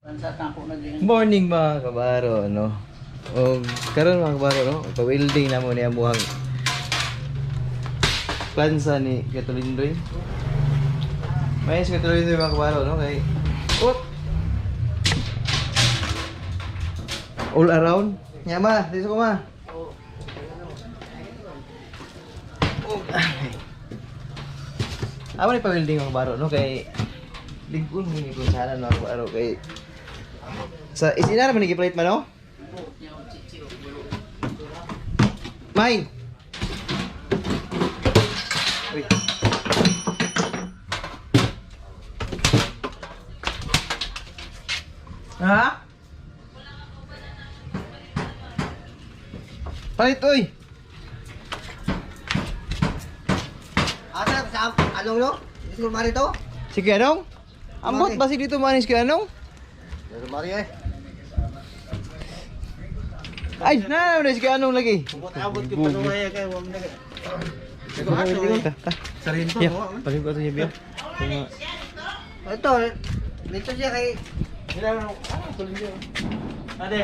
Pansa ako na din. Morning, mga kabaro, no? O karon, mga kabaro, no? Pa-welding na mo niya muhang plansa ni Katulindoy. May si Katulindoy, mga kabaro, no? Kay Oop! All around. Nya ma, dito ko ma. Oh, ay. Amo ni pa-welding, mga kabaro, no? Kay Ligpon mo ni kung sana, mga kabaro, kay sa isina naman ni gipalit man, no? Mine. Uy. Ha? Palit, oy. Asa sa anong no? Dito mari to? Si Kuya Anong? Ambot ba si dito manis Kuya Anong? Dito mari eh. Ay, na na si Kuya Anong lagi. Abot ko panungaya kay wam na. Ta, ta. Sarin Yeah, palit ko ito niya biya. Ito, dito siya kay Ade.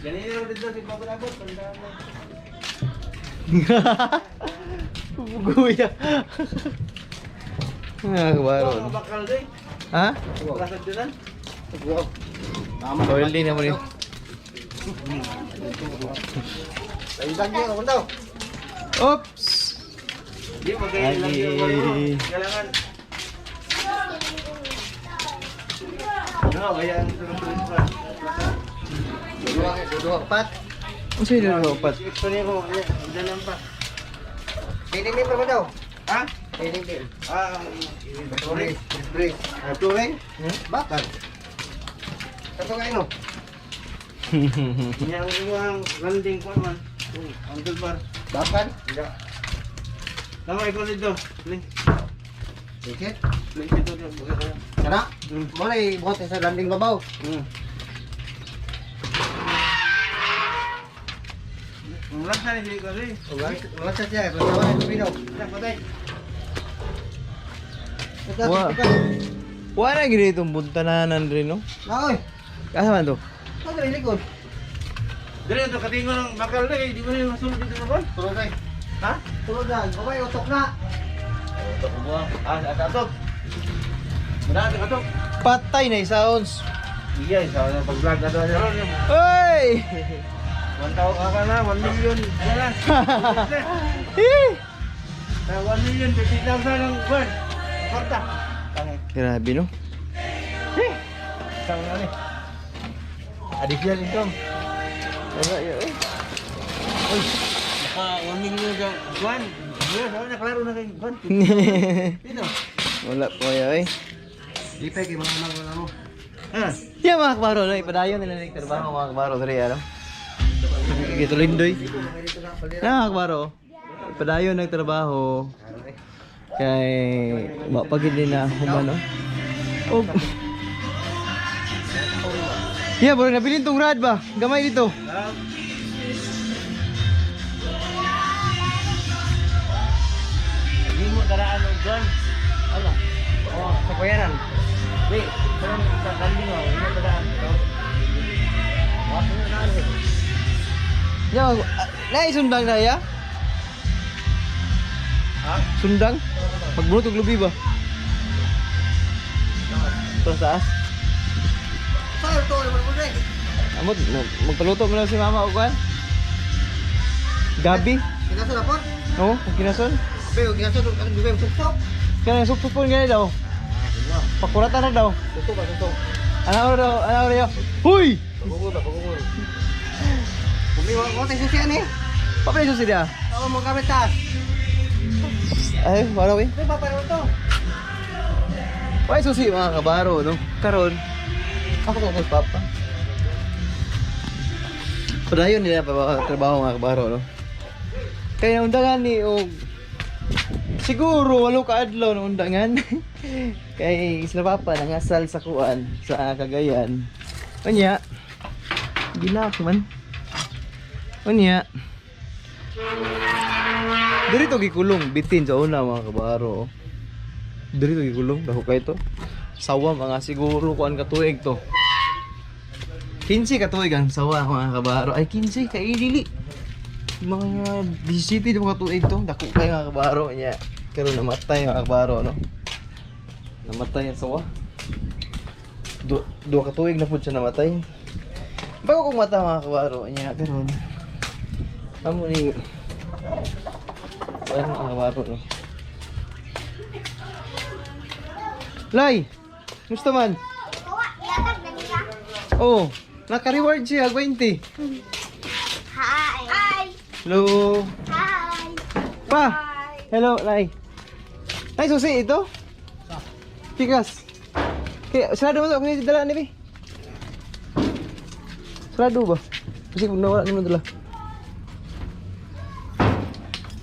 Ganito dito si Babot-abot. Guya. Ah, kabaro. Bakal day. Ha? Wala sa dinan. Oil din na mo rin. Ayudan niyo ako daw. Oops! Di mo kay lang Agi. Kailangan. No, kaya ang tulong pa. Duha kay duha pat. Ang sino na upat? Gusto niya ko, dalan pa. Kining ni pa daw. Ha? Kining din. Ah, Brace, brace. Turing? Bakal. Kato kay no. Yang ang landing ko man. Ang dulbar. Bakal. Ya. Tama ikaw dito. Link. Dikit. Link dito dito. Buka kayo. Kana? Mo na ibuhat sa landing babaw. Wala sa ni ko rin. Wala sa siya, wala sa tubig daw. Patay. Wa. Wala gini itong buntananan rin, no? Naoy. Asa man to? Ano rin likod? Dire ito katingon ng bakal day, di ba niya masulod dito na ba? Tulog ay. Ha? Tulog na. Babay utok na. Utok mo. Ah, at atok. Marami ka atok. Patay na sounds. Iya, isa na pag-vlog na to. Oy! 1 tao ka na, 1 million. Ano na? Eh! 1 million, 50,000 ang buwan. Kwarta. Tangin. Grabe, no? Isang ano eh. Additional income. Wala, yun, eh. Naka 1 million ka. Buwan. Buwan, sabi na, klaro na kayo. Buwan. Dito. Wala po kayo, eh. Di pa kay mga mga mo. Ha? Yeah, mga kabaro, no? Ipadayon nila ng trabaho, mga kabaro, dre, ano? Gito Lindoy. Na, mga kabaro. Ipadayon ng trabaho. Kay mapagid din na humano. Oh. Yeah, bro, nabilin tong rad ba? Gamay dito. Hindi mo daraan ng buwan. Ano? Oh, sa kuyanan. Di, pero sa landing oh, hindi mo daraan. Yeah, na sundang na ya? Ha? Sundang? Magbunot og lubi ba? Ito sa taas. Sa to mo mo rin. Amot, magpaluto mo lang si mama og kuan. Gabi? Kinaso na po. Oo, oh, kinason. Be, kinaso ang bibig suksok. Kaya supsupon gani daw. Pakuratan na daw. Suksok ba suksok. Ano daw, ano daw. Huy! Pagugol ba pagugol. Kumiwa ko tayo susian eh. Papalay susi dia. Ako mo gamit taas. Ay, wala eh. Be, paparo to. Why susi, mga kabaro, no? Karon, ako ko kay papa. Padayon nila pa trabaho, mga kabaro, no? Kaya undangan ni og siguro walo ka adlaw na undangan. Kay sila papa nangasal sa kuan sa Cagayan. Unya. Gilak man. Unya. Diri to gikulong bitin sa una, mga kabaro. Oh. Diri to gikulong dako kay to. Sawa mga siguro kuan ka tuig to. 15 ka tuig ang sawa mga kabaro. Ay, 15 kay dili. Mga 17 mga tuig to. Dako kay mga kabaro niya. Karon namatay mga kabaro, no. Namatay ang sawa. Duha ka tuig na pud siya namatay. Bago kong mata mga kabaro niya karon. Amo ni kuan mga kabaro, no. Lay! Musta man? Yatag na niya. Oh, naka-reward siya, 20. Hi. Hi. Hello. Hi. Pa! Hello, Lay. Ay, susi ito? Pikas. Kaya, sarado mo to. Kung dala ni Bi. Sarado ba? Kasi kung nawala naman dala.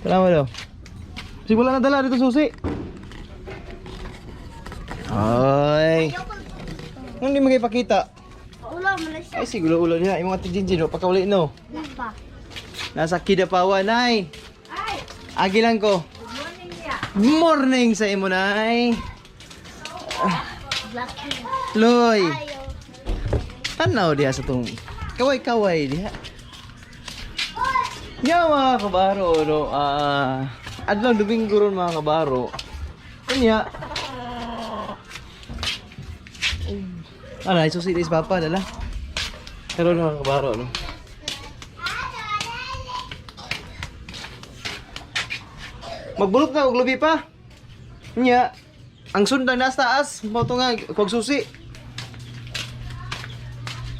Salamat daw. Kasi wala na dala dito susi. Ay. Hindi magipakita. Ulo mo na siya. Ay, siguro ulo niya. Yung mga tijinjin, no? Pagkauli, no? Pa. Nasa Kidapawan, nay. Ay. Agi lang ko. Good morning niya. Morning sa imo, nay. Black. Loy. Ayo. Tanaw diha sa tong kaway-kaway diha. Nya mga kabaro, no, adlaw Domingo ron mga kabaro. Unya. Ala, susi is papa dala. Karon mga kabaro, no. Magbulok na og lubi pa. Nya, ang sundang nasa taas, mao to nga kog susi.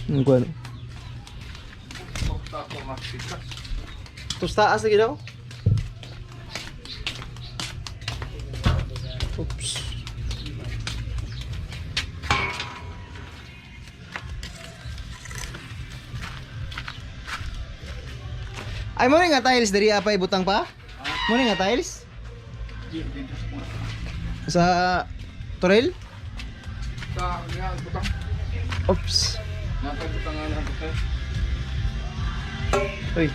Ang kuwan. Tos taas lagi daw. Oops. Ay, mo nga tiles diri apa ibutang pa? Mo nga tiles? Sa Torel? Sa nga butang. Oops. Nasa butang nga lang butang. Uy.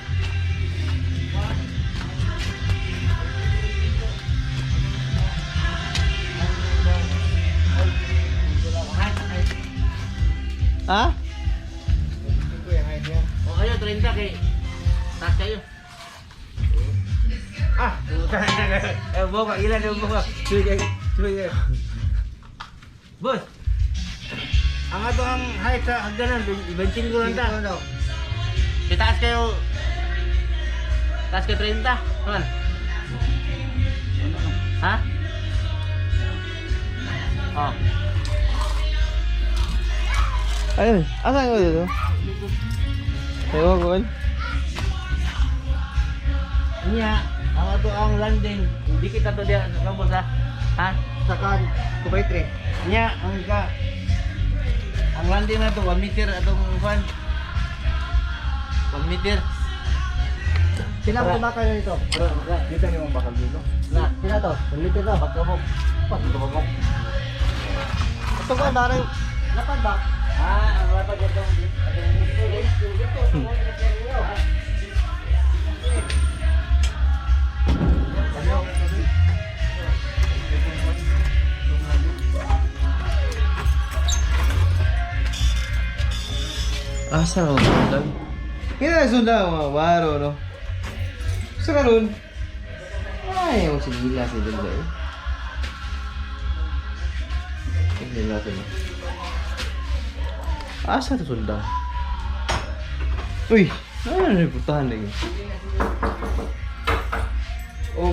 Ha? O kayo, 30 kay. Taas kayo. Ah! Eh, buka, ilan yung buka? Sige, sige. Boss! Ang ato ang height sa hagdanan, 25 lang ta. Si taas kayo. Taas kayo 30. Naman. Ha? Oh. Ayun, asa ko dito? Ewan ko. Niya, ang ato ang landing. Hindi kita to diya sa boss ha. Ha? Saka 2x3. Niya, ang ka ang landing na to 1 meter atong kwan. 1 meter. Sila ang bakal nito. Dito yung bakal dito. Na, Sila to. 1 meter to. Pagkabok. Pagkabok. Ito ko parang lapad ba? Ah, ang lapad atong atong Asa ko sundang? Kaya sundang mga baro, no? Sa karon, ay, mo sinila si Dulda eh. Tingnan natin, no? Asa to sundang? Uy, ano na putahan lagi? Oh.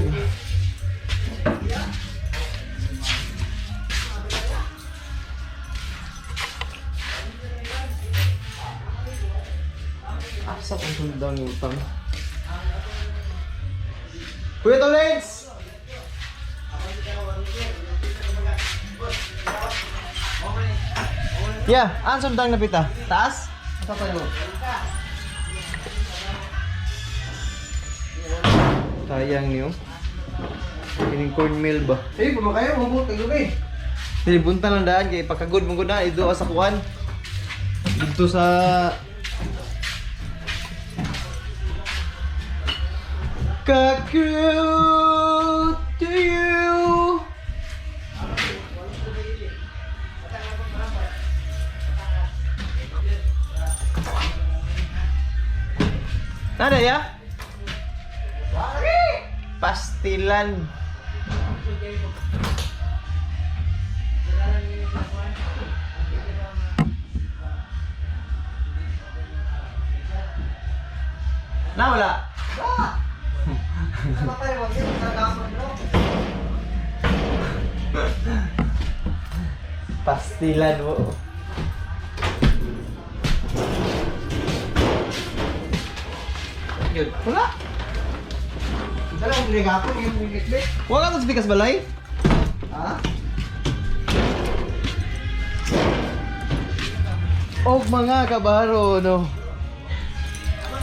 Asa kong sundang yung utang? Kuya Tolens! Yeah, ang sundang na pita? Taas? Ito pa yun. Sayang niyo. Kining cornmeal ba? Eh, pumakayo, mabot kay gabi. Dili bunta lang daan kay pagkagod mo gud na ido sa kuan. Dito sa Kaku to you. Nada ya? Pastilan. Na wala. Pastilan mo. Yun. Wala. Isa lang pinagapon yung bitbit. Wala ka sa pikas balay? Ha? Og mga kabaro, no.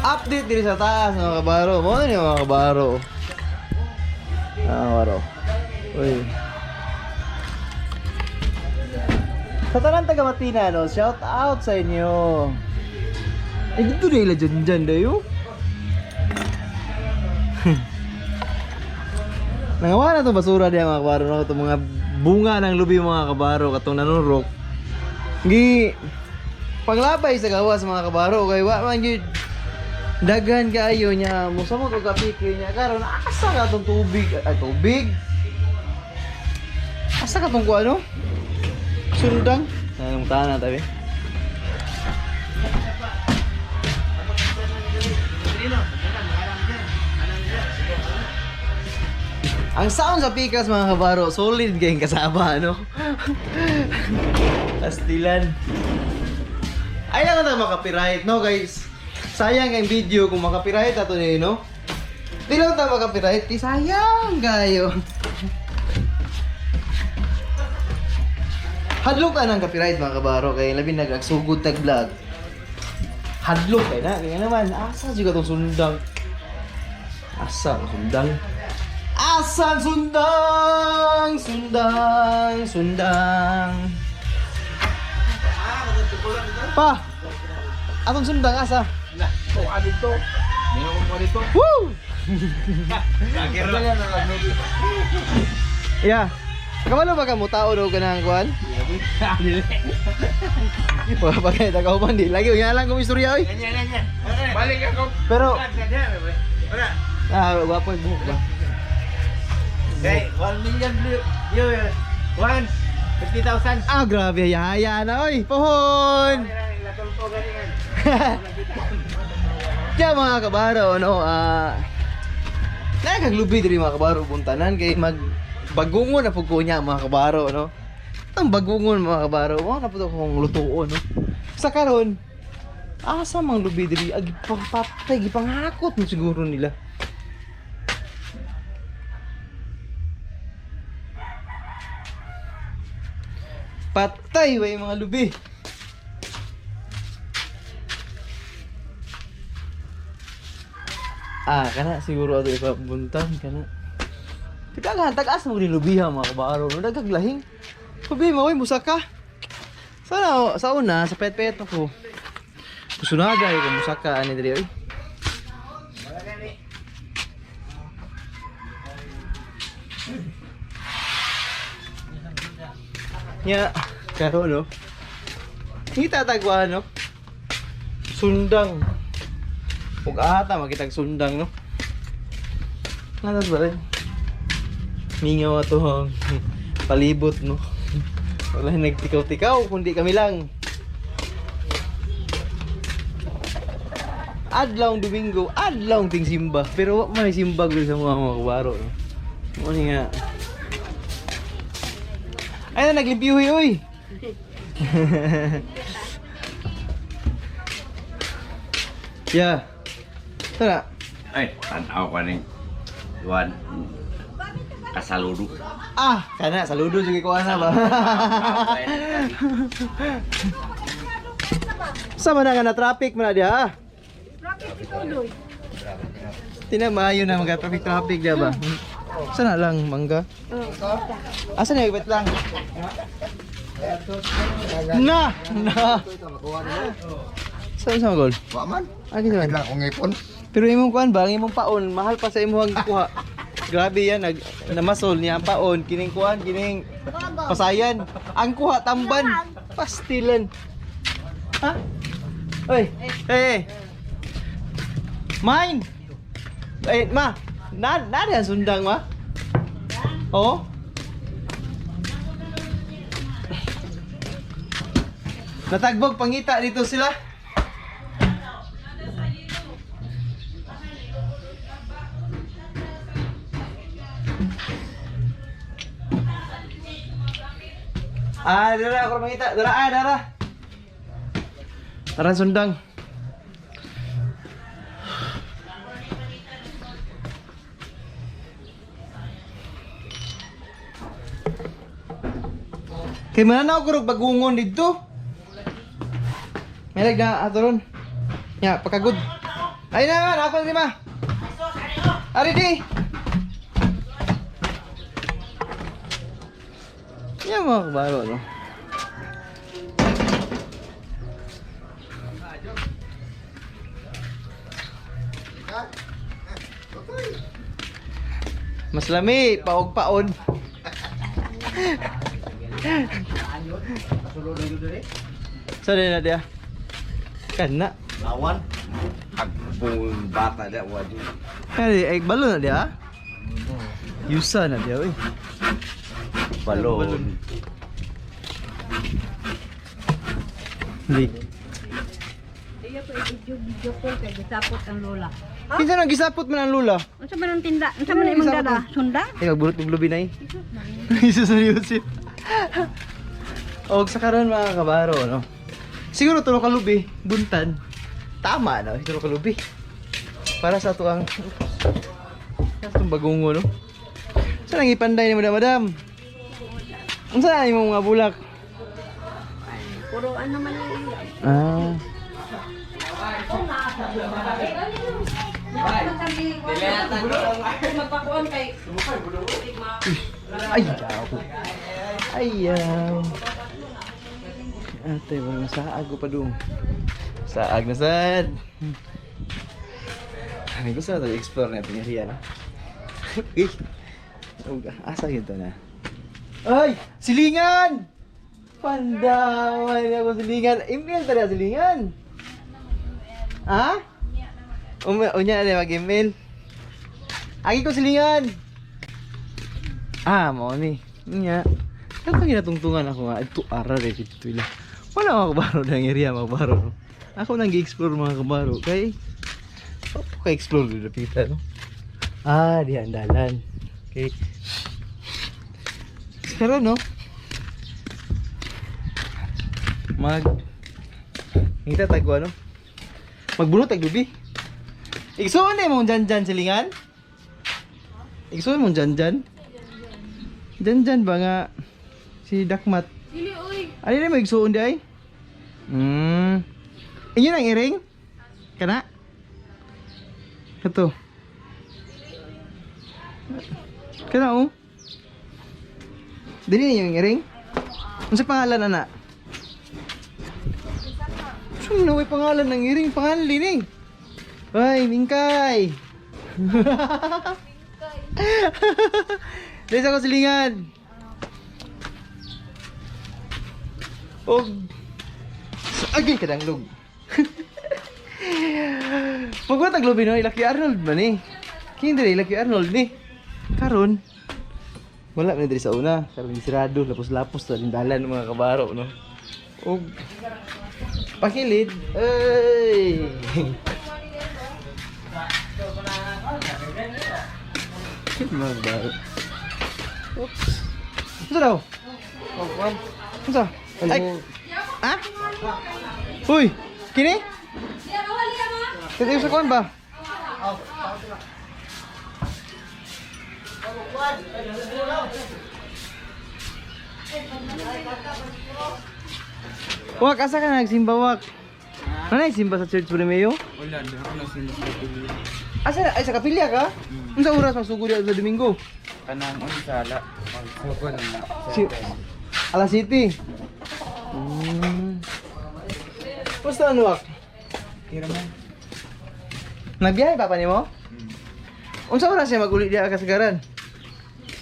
Update diri sa taas, mga kabaro. Mo ni mga kabaro. Ah, kabaro. Uy. Sa tanan taga Matina, no, shout out sa inyo. Ay, dito na ila dyan dyan, dayo. Nangawa na itong basura diya mga kabaro, no? Itong mga bunga ng lubi mga kabaro, katong nanurok. Gi, paglabay sa gawas mga kabaro kay wa man gyud daghan kaayo niya mosamot og kapiki niya karon asa ka tong tubig ay tubig asa ka tong kuano sundang anong tana tabi. Ang sound sa pikas mga kabaro, solid kayong kasaba, no? Pastilan. Ay lang na makapiright, no guys? Sayang ang video kung makapiright ato ni, no? Di lang ta makapiright, di sayang kayo. Hadlok ka ng copyright mga kabaro kay labi nagagsugod tag vlog. Hadlok kay na kaya naman asa jud ka tong sundang. Asa ang sundang? Asa ang sundang? Sundang, sundang. Pa! Atong sundang asa? Kuha dito. Meron ko dito. Woo! Wala na lang. Yeah. Kamalo ba ka mo tao daw ka ng kuan? Wala pa kayo tagauban di. Lagi nga lang kung istorya oy. Balik ako. Pero Wala. ah gwapo yung buhok ba? Okay, 1 million viewers. 150,000. Ah grabe haya na oy. Pohon. Kaya mga kabaro no ah nakaglubi diri mga kabaro buntanan kay mag bagungon na pud ko niya mga kabaro no. Ang bagungon mga kabaro, mo na pud akong lutuon no. Sa karon asa mang lubi diri ag pangpatay gipanghakot mo siguro nila. Patay way mga lubi. Ah, kana siguro ato ipabuntan kana. Teka tag-as mo ni lubiha mga kabaro. No daghang lahing. Problema oy musaka. Sana sa una sa pet-pet ako. Kusunaga ko musaka ani diri oy. Nya, karon no. Kita tagwa no. Sundang. Ug ata makitag sundang no. Ngatas ba rin? Mingaw ato ang palibot no. Wala nagtikaw-tikaw kundi kami lang. Adlaw Domingo, adlaw ting simba. Pero wa man ay simba gud sa mga mga kabaro. No? Mo ni nga. Ay na naglimpyuhi oy. Yeah. Tara. Ay, tanaw ka ning Juan. Kasaludo. Ah, kana saludo jud ko ana ba. Sama na nga na traffic man na diha. ah. Traffic ito, Loy. Tinamayo na mga traffic traffic diha ba. Sana lang mangga. Asa na wait lang. Na, na. Saan sa gol? Wa man. Ah, kinsa man? Lang akong ipon. Pero imong kuan ba, ang imong paon, mahal pa sa imong kuha. Grabe yan, nag, namasol niya ang paon, kining kuan, kining pasayan. Ang kuha, tamban, pastilan. Ha? Oy, hey, hey. Mine. Eh, ma. Na na ang sundang ma. Oh. Natagbog pangita dito sila. Ah, dara ako mangita. Dara ah, dara. Tara sundang. Kay mananaw ko rog bagungon didto. May lag na ato ron. Ya, pagkagod. Ay na, ako na ma. Ari di. Yan mga kabaro, no? Mas lami, paog-paon. Sorry na dia. Kana. Lawan. Agpong bata da wadi. Ay, ay balo na dia. Yusa na dia, oy. Balon. Hindi. Iya ko i-video video call kay gisapot ang lola. Kinsa nang gisapot man ang lula? Unsa man ang tinda? Unsa man imong Gisapot dada? Sundang? Ay, magbulot og lubi na eh. Jesus na Yusuf. Og sa karon mga kabaro, no? Siguro tulo ka lubi, buntan. Tama no, tulo ka lubi. Para sa ato ang sa atong bagungo, no? Sa nang ipanday ni madam, madam? Unsa na imong mga bulak? Puro ano man ang iya. Ah. Magpakuan kay Ay, yaw. Ay, yaw. Ate, mga saag ko pa dong. Saag na sad. Ay, gusto na tayo explore natin yung area, no? Eh, asa yun to na? Ay! Silingan! Pandawan ako silingan. Email tara silingan. Ha? Unya na mag-email. Agi ko silingan. Ah, mo ni. Nya. Kato ginatungtungan ako nga ito ara re dito ila. Wala mga kabaro ng area mga kabaro. No? Ako nang gi-explore mga kabaro kay Opo ka explore dito pita no. Ah, di ang dalan. Okay. Pero no. Mag Ngita tagwa no. Magbunot tag lubi. Igsuon na imong jan-jan silingan. Igsuon mong jan-jan. Jan-jan ba nga si Dakmat? Dili oy. Ano na mo igsuon di ay? Inyo nang iring? Kana? Kato. Kana oh. Dili ninyo yung iring? Unsa pangalan ana? Saan na may pangalan ng iring? Pangalan lining. Ay, mingkay. Dili sa ko silingan. Og agay kadanglog. Pagwat ang lubi no, Lucky Arnold man eh. Kini diri Lucky Arnold ni. Karon wala man diri sa una, karon sirado, lapos-lapos sa dalan ng mga kabaro no. Og pakilid, ay. Mga kabaro. Oops. Unsa daw? Unsa? Ay. Ha? Uy, kini? Kini sa kuan ba? Wak, asa ka nagsimba, Wak? Ano nagsimba sa Church Primeo? Wala, di ako nasimba sa kapilya. Asa ay sa kapilya ka? Unsa oras masugod sa Domingo? Kanang unsa la. Magsugod na. Si Alas City. Basta ano, Wak? Tira man. Nagbiyahe papa nimo? Unsa oras siya maguli diha ka sagaran?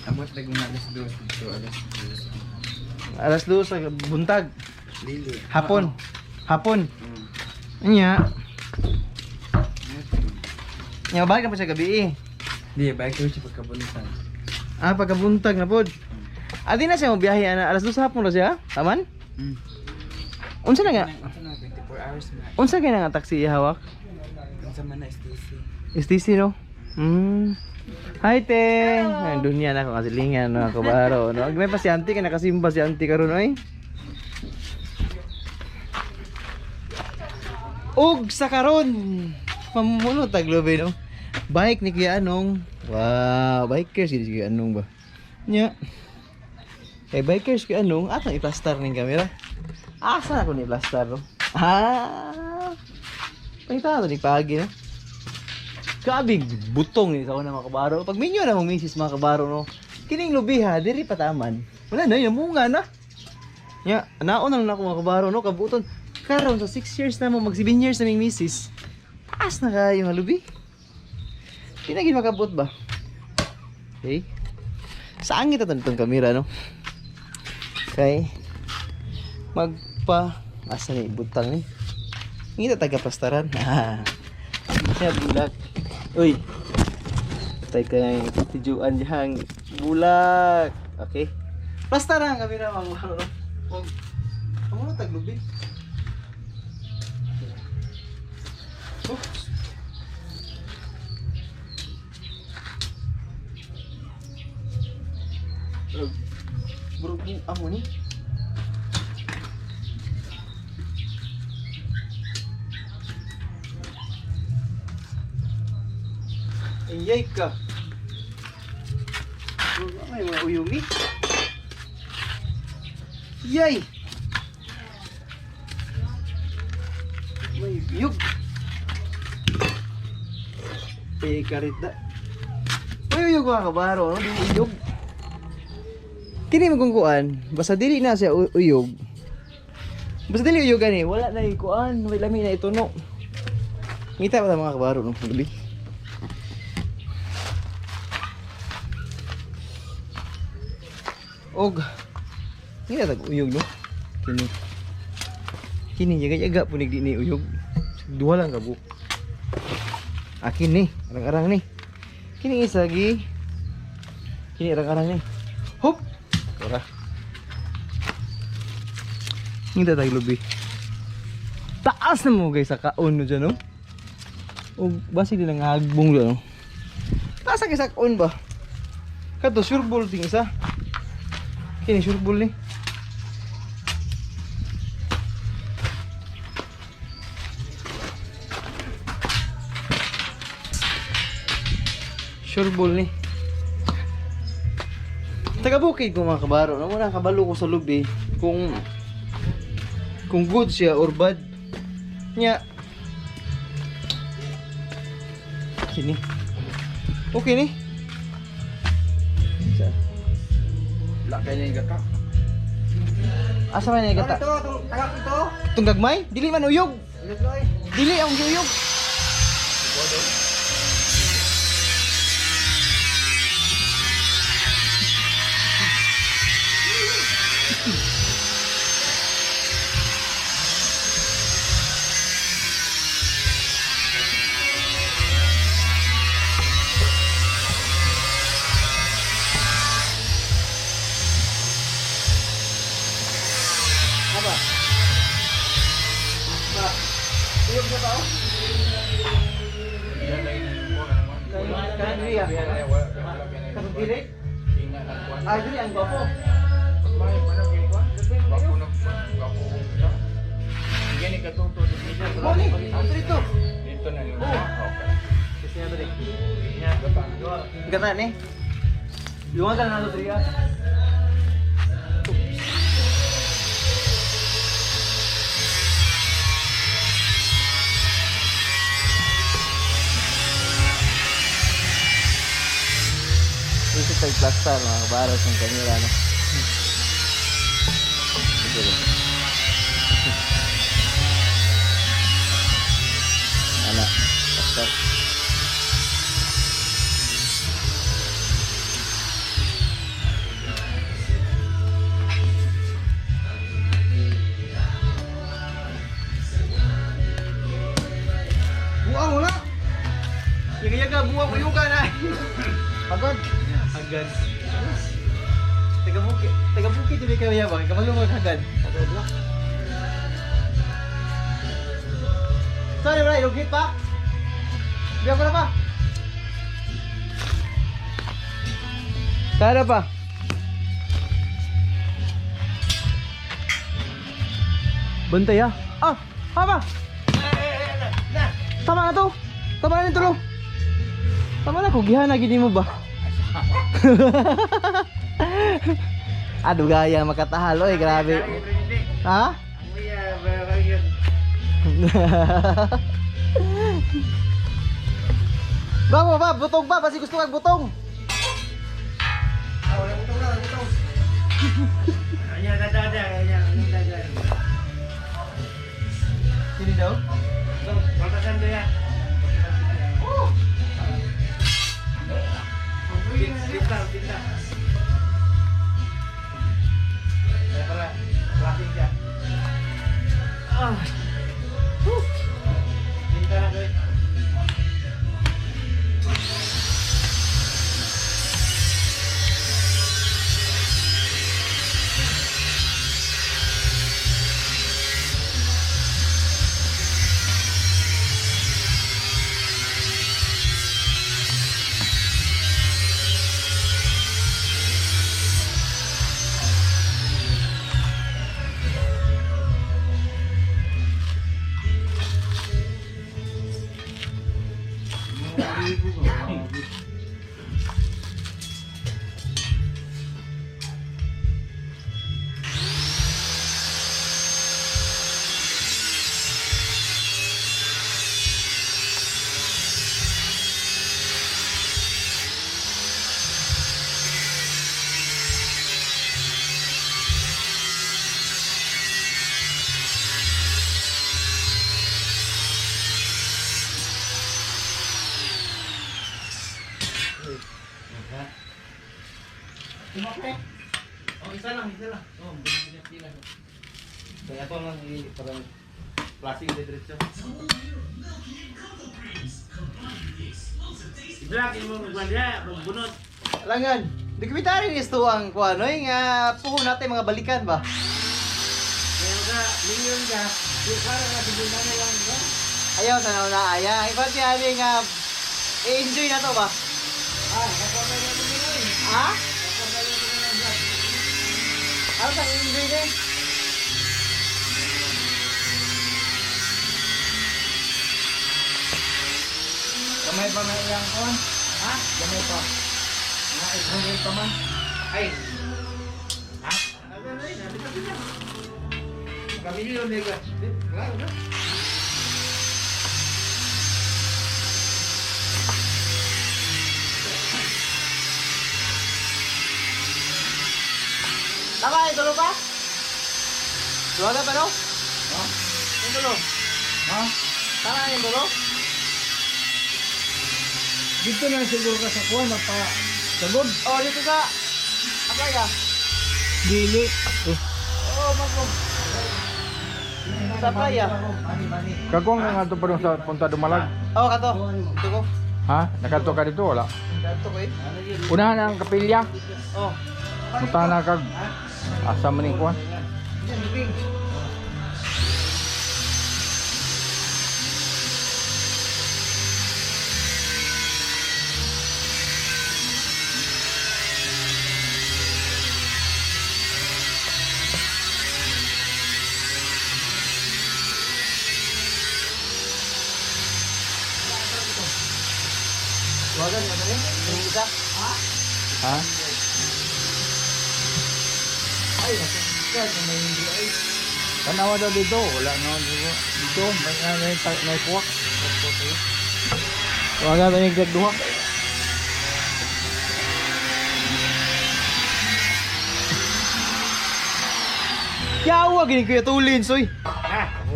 Abot lagi mga alas 2 dito, alas 2. Alas 2 sa buntag, Lili. hapon. Hapon. Nya. Nya balik na po siya gabi eh. Di, balik ko siya pagkabuntag. Ah, pagkabuntag na pod. Adi na siya mo biyahe ana alas 2 sa hapon ra siya. Taman? Unsa na nga? Unsa na 24 hours na. Unsa kay na nga taxi ihawak? Unsa man na STC. STC no? Hi te. Ang dunya na ako kasilingan no kabaro no. May pa si auntie kay nakasimba si auntie karon oy. Og sa karon mamulot tag lubi no. Bike ni Kuya Anong. Wow, bikers gid si Kuya Anong ba. Nya. Kay bikers Kuya Anong atong i-plastar ning kamera. Asa na ko ni plastar no? Ah. Pangita ni pagi no. Grabe butong ni sa una mga kabaro. Pag minyo na mong misis mga kabaro no. Kining lubiha diri pataman. Wala na yung munga na. Nya, naon na lang ako mga kabaro no kabuton. Karon sa 6 years na mo mag 7 years na ming misis. Taas na kayo nga lubi. Di na gid makabot ba? Okay. Saan kita itong kamera no? Kay magpa asa ni butang ni. Ngita taga pastaran. Ah. Siya bulak. Uy. Tay kay tijuan dihang bulak. Okay. Plastaran ang kamera mga kabaro. no? Og amo na taglubi. Oops. Bro, amo ni. Iyay ka. Bro, may mga uyumi. Yay! May uyog. Ay, karit na. May uyog mga kabaro, no? Di uyog. Kini magkungkuan, basta dili na siya uyog. Basta dili uyog gani, wala na yung kuan, may lami na ito no. Ngita pa ta mga kabaro no, gabi. Og ngita tag uyog no. Kini. Kini yaga-yaga po ni ni uyog. Duha lang ka buok. Akin ni, arang-arang ni. Kini isa gi. Kini arang-arang ni. Hop. Ora. Ngita tag lubi. Taas na mo guys sa kaon no dyan no. Og basig din ang hagbong dyan no. Taas na kay sa kaon ba? Kato sure ball ting isa. Kini sure ball ni. Sure ball ni. Taga bukid ko mga kabaro, no? Wala kabalo ko sa lubi kung good siya or bad. Nya. Kini. Okay ni. Sa. Wala kayo na yung gata. Asa man ni gata? Ito, itong tagak ito. Itong gagmay? Dili man uyog. Uyog na eh. Dili ang giuyog. Apa? Ba? Uyog na ba? Oh? Kanan diri ah. Katong dili? Ah, dili ang gwapo. Mo ni, ang dito. Dito na yun. Oh. Okay. Kasi na dili. Gata ni. Luwagan na nato diri ah. Ito tayo plaster mga kabaros ng kamera no. Sige ba? Ana, plaster. Buang wala. Yaga-yaga na buwang uyuga na. Pagod. Hagad. Taga bukid, taga bukid dili kaya ba? Kabalo mo hagad. Pagod na. Sorry, bro, lugit pa. Biya ko na pa. Tara pa. Bantay ah. Ah, haba. Tama na to. Tama na nito lo. Tama na kugihan na gini mo ba? Ado gaya makatahal oy, grabe. Ha? Ba mo ba, butong ba? Basi gusto kag butong. Sino daw? Ah. Oh, isa lang, isa lang. Oh, pila. Kaya ako lang parang plastic de diretso. I-vlog imo magwala, magbunot. Langan. Dokumentary ni ito ang kuano eh, nga puho natin mga balikan ba? Kaya ka, milyon ka. Di para na siguro na lang ba? Ayaw sa na aya. Iba si ani nga i-enjoy na to ba? Ah, kaporma na ito eh. Ha? Kaporma na ito ng vlog. Ano sa enjoy na eh? Kamay pa may iyang kon. Ha? Gamay pa. Mga 800 pa man. Ay. Ha? Ano na yun? Ano na? Kamilyon na ka. Klaro na. Tama, itulo pa? Duwaga pa no? Ha? Yung tulo. Ha? Tama yung tulo? Dito na siguro ka sa kuwan pa sagod. Oh, dito sa Apply ka. Dili. Oo, oh, mako. Sa playa. Kakuang ka nga to pa dun sa Punta Dumalag. Oo, oh, kato. Ito ko. Ha? Nakato ka dito wala? Kato ko eh. Unahan ang kapilya. Oh. Punta na kag asa man ni kuan. Duwagan, ano rin? Yung isa? Ha? Ay, nasa may hindi ay. Tanawa daw dito, wala na dito. Dito may may, may kuwak. Duwagan, may nagduha. Yawa, gini Kuya Tulin, soy.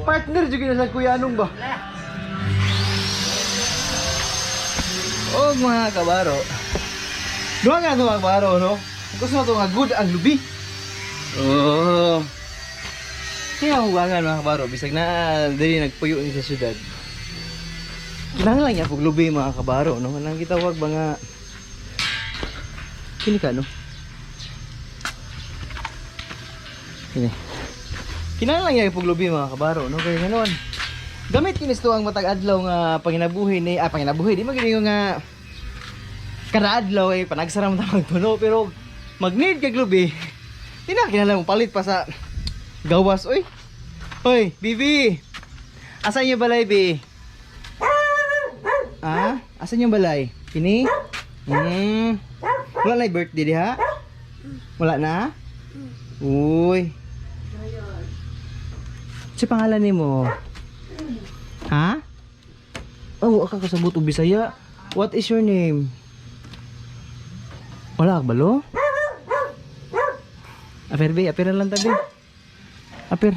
Partner, jud gini sa Kuya Anong ba? Og mga kabaro. Duha nga to mga kabaro, no? Gusto na to nga good ang lubi. Oh. Kaya huwangan mga kabaro, bisag na dili nagpuyo ni sa syudad. Kinahanglan niya pug lubi mga kabaro no. Nang gitawag ba nga kini ka no. Kini. Kinahanglan niya pug lubi mga kabaro no kay nganon. Gamit kinis to ang matag adlaw nga panginabuhi ni panginabuhi di man gini nga kada adlaw ay panagsara mo ta magpuno pero mag-need kag lubi. Di na kinahanglan mo palit pa sa gawas oy. Oy, bibi. Asa inyo balay, bi? Ah, asan yung balay? Kini? Hmm. Wala na yung birthday diha? Wala na? Uy. Si pangalan nimo? Ha? Oh, aka kasabot og Bisaya. What is your name? Wala ka balo? Aper be, aper na lang tabi. Aper.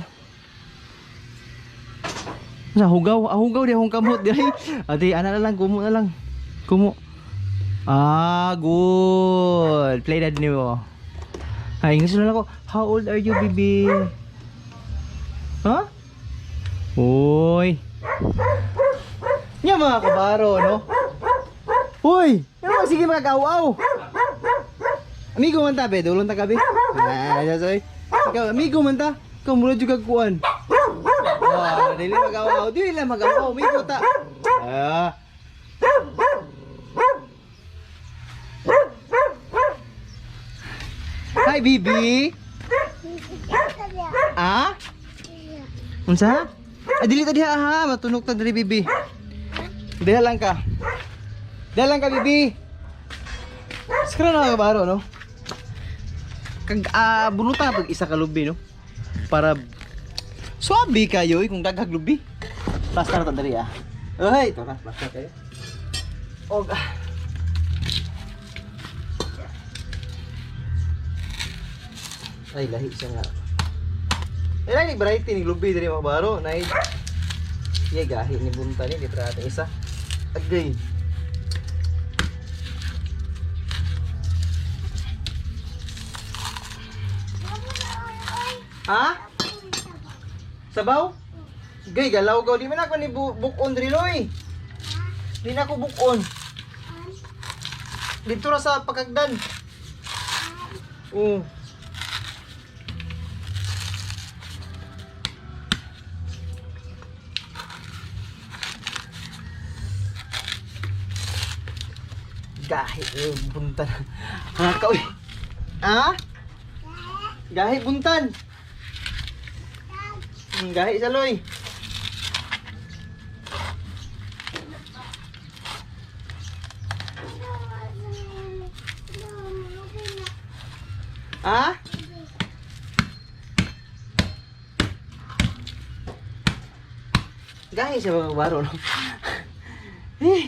Sa hugaw, hugaw di akong kamot di ay. Ate, ana na lang, kumo na lang. Kumo. Ah, good. Play that nimo. Ay, English na lang ako. How old are you, baby? Huh? Uy. Nya mga kabaro, no? Uy, ano sige mga kawaw. Amigo man ta, be. Dulon ta kabi. Ah, sorry. Ikaw, amigo man ta. Ikaw mura jud kag kuan. Ah, dili magawaw, dili lang magawaw, amigo ta. Ah. Hi, baby. Ah? Unsa? Ah, dili ta diha ha, matunok ta diri, baby. Diha lang ka. Diha lang ka, baby. Skra na ka baro, no? Kag bunuta pag isa ka lubi, no? Para swabe kayo eh, kung daghag lubi. Basta na ta diri ah. Oy, ito na, basta kayo. Og ah. Ay, lahi siya nga. Ay, lahi ni variety ni lubi diri mga baro. Nay. Ye gahi ni bunta ni dito ating isa. Agay. Ha? Sabaw? Gay, galaw gaw. Di man ako ni bukon diri loy. Di na ako bukon. Dito ra sa pagkagdan. Oo. Gahi, eh, buntan. Ha, ka, uy. Ha? Gahi, buntan. Gahi sa loy. Ha? Gahi siya mga baro, no? Eh,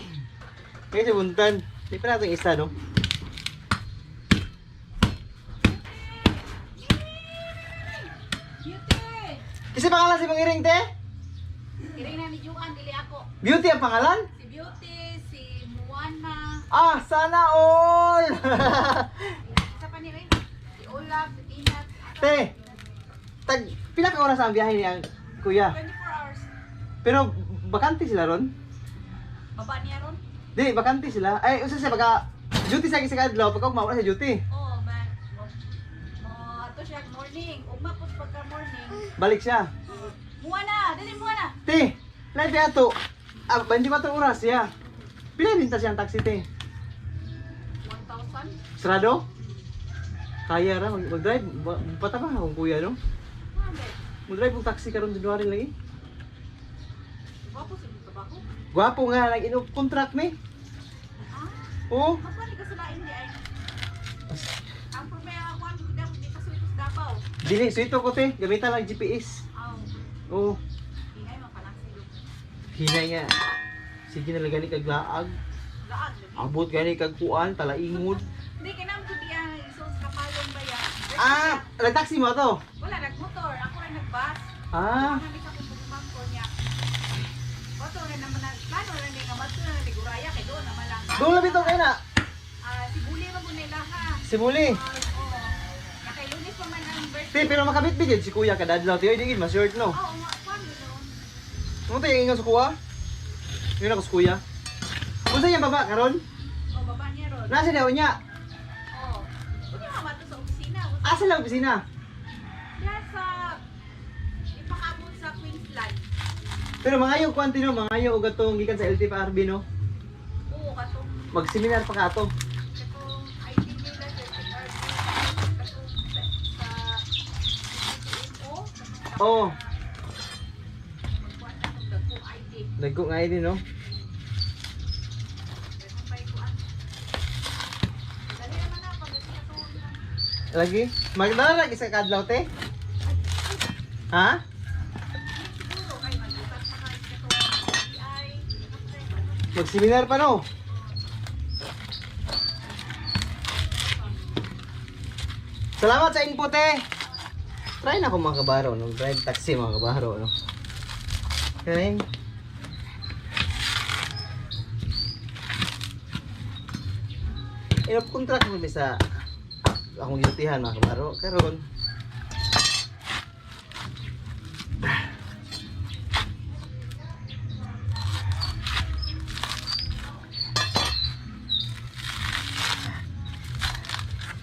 gahi siya buntan. Di pa natin isa, no? Beauty! Kasi pangalan si Mang Iring, te? Iring na ni Juan, dili ako. Beauty ang pangalan? Si Beauty, si Moana, Ah, sana all! isa pa ni Ray. Si Olaf, si Tina. Te, tag, pila ka oras ang biyahe niya, kuya? 24 hours. Pero, bakante sila ron? Baba niya ron. Di, bakante sila. Ay, usa siya, baka, duty sa isang adlaw, pagka ugma, wala siya duty. Oo, ma. Mo, mo, ato siya morning. Ugma po pagka morning. Balik siya. Moana, dili Moana. Te, live ato. Ah, 24 oras siya. Pila rin ta siyang taxi, te? 1,000. Sarado? Kaya ra, mag-drive. Patama akong kuya, no? 100. Mag-drive og taxi karon January lagi. Gwapo sa trabaho. Gwapo nga, nag-ino contract ni. Ah, Oo. magwali ka sa lain di ay. Ang problema ako, ang di ka suwito sa Davao. Dili, suito ko, te. Gamitan lang GPS. Aw, Oo. hinay man panaksilo. Hinay nga. Sige na lang gani kag laag. Laag lagi. Abot gani kag kuan, talaingod. Hindi kay namo di ang isos kapalong ba ya. Ah, nag-taxi mo to. Wala nagmotor, ako rin nagbus. Ah, Ako na sa kung niya. Oto rin naman na plano rin nga madto na ni Guraya kay doon naman lang. doon lang bitaw kay na. Ah, si Buli man gud nila ha. Simuli. Oo. Ya kay Lunes pa man ang Te, birthday. pero makabitbit yun si kuya kadadlaw. Te, oy, di gid mas short no. Oo nga, kwan yun. Ano tayo ingon sa kuha? Yun ako sa kuya. Unsa niya baba karon? O, baba niya ron. Nasa daw niya? Oo. Unya ka to sa opisina. Asa lang opisina? Diyan sa ipakaabot sa Queensland. Pero mangayo kwanti no, mangayo og atong gikan sa LTFRB no. Oo, katong Mag-seminar pa ka ato. katong ID nila sa LTFRB. Katong sa CCMO. Oo. Magkuhan na itong dagkong ID. Dagko nga ID no. Dagkong pa'y kuhan. Dali naman na, pagdating na ito. Lagi magdala isa ka adlaw te. Ha? Siguro kay mag-ipat pa kayo katong DI. Mag-seminar pa no. Salamat sa input eh. Try na ako mga kabaro no, drive taxi mga kabaro no. Okay. Inop contract mo mi sa akong giltihan mga kabaro karon.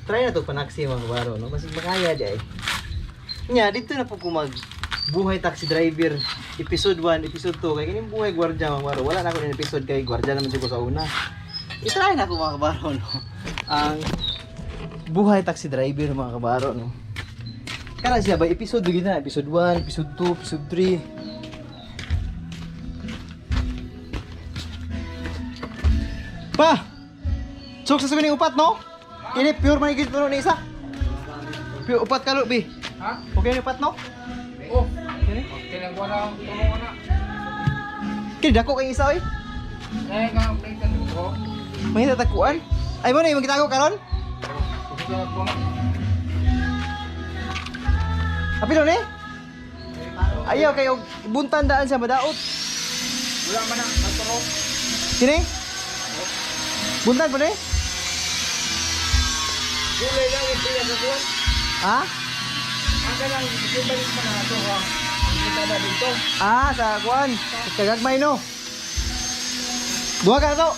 Try na to panaksi mga kabaro no kasi makaya di ay. Nya dito na po ko mag buhay taxi driver episode 1, episode 2 kay kining buhay gwardiya mga kabaro. Wala na ako ng episode kay gwardiya naman jud ko sa una. I-try na ko mga kabaro no. Ang buhay taxi driver mga kabaro no. Kana siya ba episode gyud na, episode 1, episode 2, episode 3. Pa! Sok sa suguning upat no? Kini pure man gid puno ni isa. Pure upat kalo bi. Ha? Okay ni upat no? Oh, Kini. kinagawa na ang tulungan na. Kini dako kay isa oy. Eh, nga ang plate ko. May tatakuan. Ay mo na imong gitago karon? Gusto na ko. Apilo ni? Ayaw kayo buntan daan sa madaot. Wala man na, maturo. Kini? Buntan po ni? Gulay lang yung pila sa kuwan. Ha? Ang kanang ibalik man na ito ha. Ang kita na dito. Ah, sa kuan. Kagagmay no. Duha ka na to.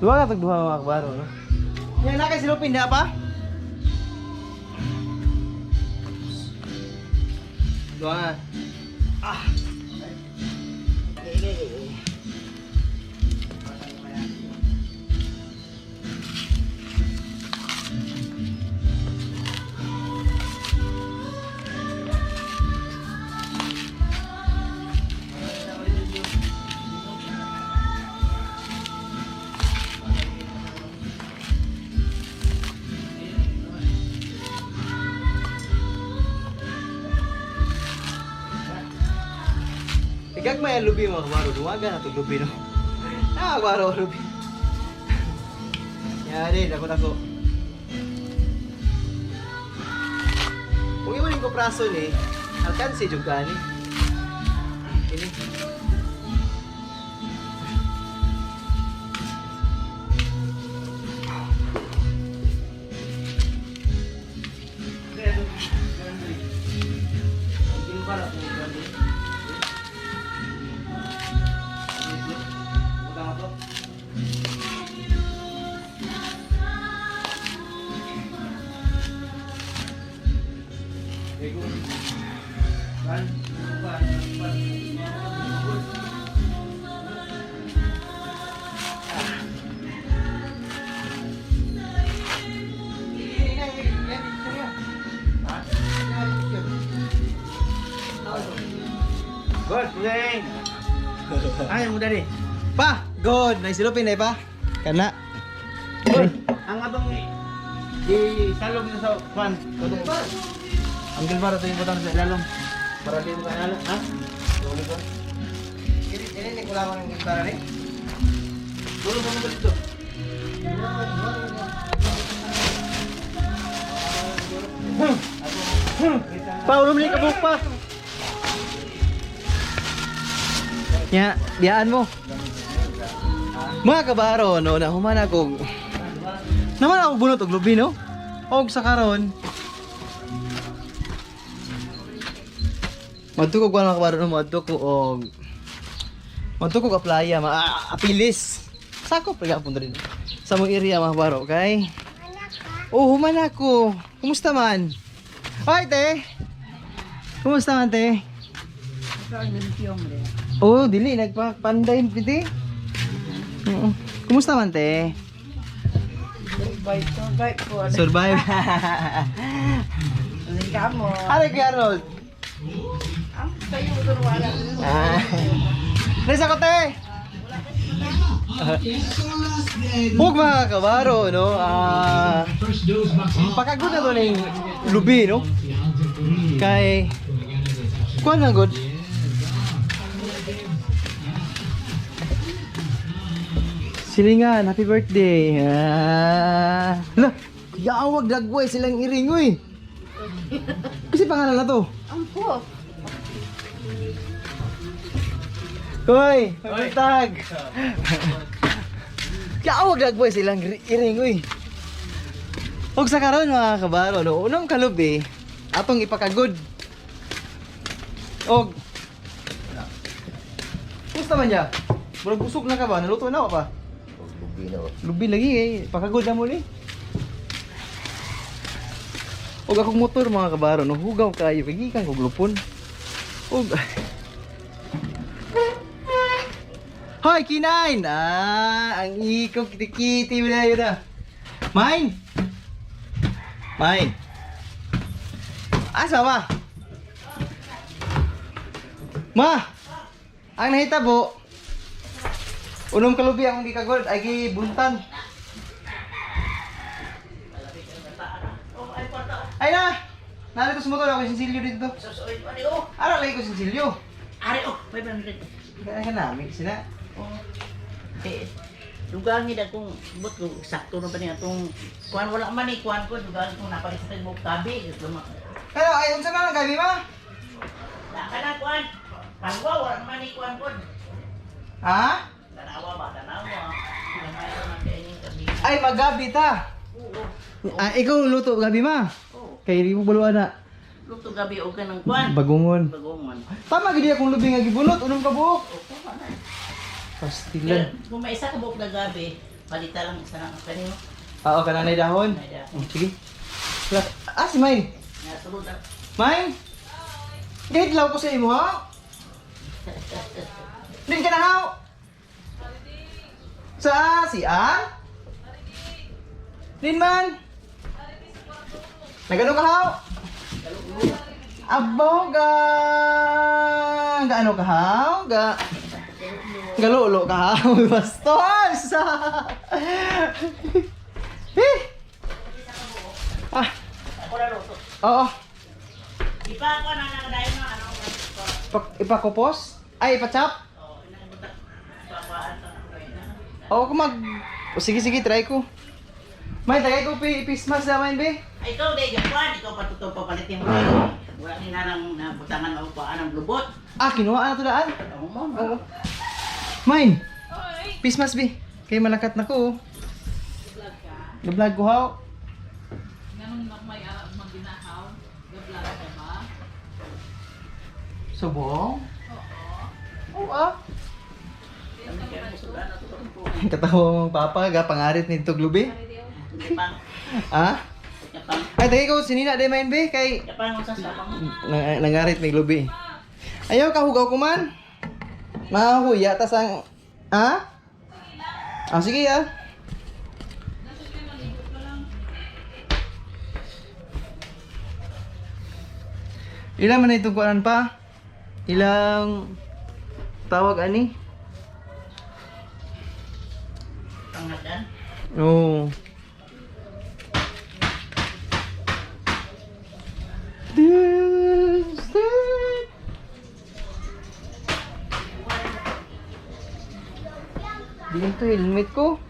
Duha ka tag duha mga kabaro no. Yan na kay silupin na pa. Duha. Ah. Igagmay ang lubi mga kabaro, duwaga na itong lubi no. Ah, kabaro lubi. Yari, dako dako. Kung imo ning kupraso ni, alkansi jud ka ni. Ini. Good, galing. Ay, mo dali. Pa, good. Nice silupin eh pa. Kana. Good. Ang atong isalog na sa kwan. Katong Ang gilbar ito yung butang sa ilalom. Para di mo kanala, ha? Duli ko. Ini ni kula ko ng gitara ni. Dulo mo mo dito. Pa, ulo ka buhok pa. Nya, biyaan mo. Mga kabaro, no, na human ako. Naman ako bunot og lubi, no? Og sa karon. Madto ko kuan mga kabaro no, madto ko og madto ko aplaya, ma ah, apilis. Sakop pa gyapon diri. Sa mong area mga kabaro kay. Oh, human ako. Kumusta man? Ay, te. Kumusta man, te? Oh, dili nagpapanday piti. Oo. Kumusta man, te? Survive, survive po. Survive. Kamo. Ano kay Arnold? Ang tayo mo wala. Ah. Nasa ko, te. Huwag mga kabaro, no? Ah, pakagod na to ning lubi, no? Kay kuan na good. Silingan, happy birthday. Ah. Lah, yawag dagway silang iring, uy. Kasi pangalan na to. Ang po. Koy, may tag. Kaawag lagboy silang iring uy. Og sa karon mga kabaro no, unong kalubi atong ipakagod. Og Kumusta man ya? Murag busog na ka ba? Naluto na ba? Lubi na. Lubi lagi eh. Pakagod na mo ni. Og akong motor mga kabaro no, hugaw kayo kay gikan kog lupon. Og Hoy, kinain! Ah, ang ikaw kitikiti mo na yun ah. Mine! Mine! Ah, sama! Ma! Ang nahitabo, unom kalubi akong gikagod, ay gibuntan. Ay na! Narito sa motor ako sinsilyo dito. Ara lagi ko sinsilyo. Ari oh, 500. Kaya ka namin sina. Oh. Eh, dugangi na kung but ko sakto na ba niya itong kuan wala man eh kuan ko dugangi kung napalit sa mo kabi luma. Pero ay unsa man ang gabi ma? Na kana kuan. Pangwa wala man eh kuan ko. Ha? Tanawa ba tanawa. Gamay ra man kay ning kabi. Ay magabi ta. Oo. Ah, ikaw luto gabi ma. Oo. Kay di mo baluan na. Luto gabi og kanang kuan. Bagungon. Bagungon. Tama gid akong lubi nga gibunot unom ka buok. Oo, na. Pastilan. Kung may isa ka buok na gabi, palita lang isa lang kanino. Ah, okay na dahon. Nay dahon. Oh, sige. Wala. Ah, si Main. Nasulod ang Main. Gahidlaw ko sa imo ha. Din ka na haw. Sa si A? Din man. Nagano ka haw? Abaw ga. Gaano ka haw? Ga. Galulo ka haw. Bastos. Eh. Ah. Ako na luto. Oo. Ipa ko na nagadayon na ano. Ipakupos? Ay, ipachap? Oh, inabutan. Pakuan to na. Oo, kung mag... O, sige, sige, try ko. May, tagay ko pismas na, man, be. Ay, ikaw, day, Japan, ikaw patutong papalitin mo. Wala ni nanang nabutangan o kuhaan ang lubot. Ah, kinuha na to daan. Oo mo. Oo. Mine! Pismas, be. Kay malakat na ko, oh. Vlog ko, how? Ganun na may maginahaw. Gablag ka ba? Subong? Oo. Oo, ah. Katawa mong papa, ga, pangarit nito glubi. Japang, Ah? Japang, Ay, tagay ko, sinina de main, be. Kay, Japang, sa sapang. Nangarit may glubi. Ayaw, kahugaw ko man. Mahuya, tas ang... Ha? Ah, sige ah. Ilan man na itong kuanan pa? Ilang tawag ani? Pangadan. Oo. This, this. Dito helmet ko.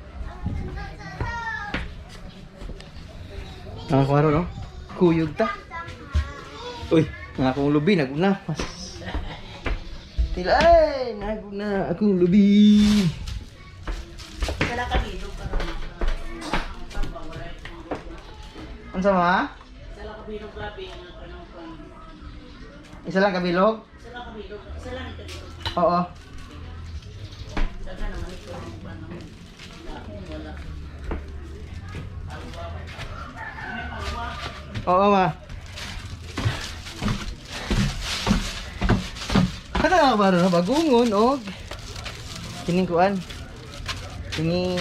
Ang kwaro no? Kuyog ta. Uy, nga akong lubi naguna. Mas. Tila ay, naguna akong lubi. Wala ka dito para Unsa ma? Wala ka bilog gabi nga kanang pang. Isa lang kabilog? Isa lang kabilog. Isa lang ikabilog. Oo. Daghan naman ito ang ano. Dahon, wala. Oo, ma. Ano nga ba no? Bagungon og kining kuan. Kining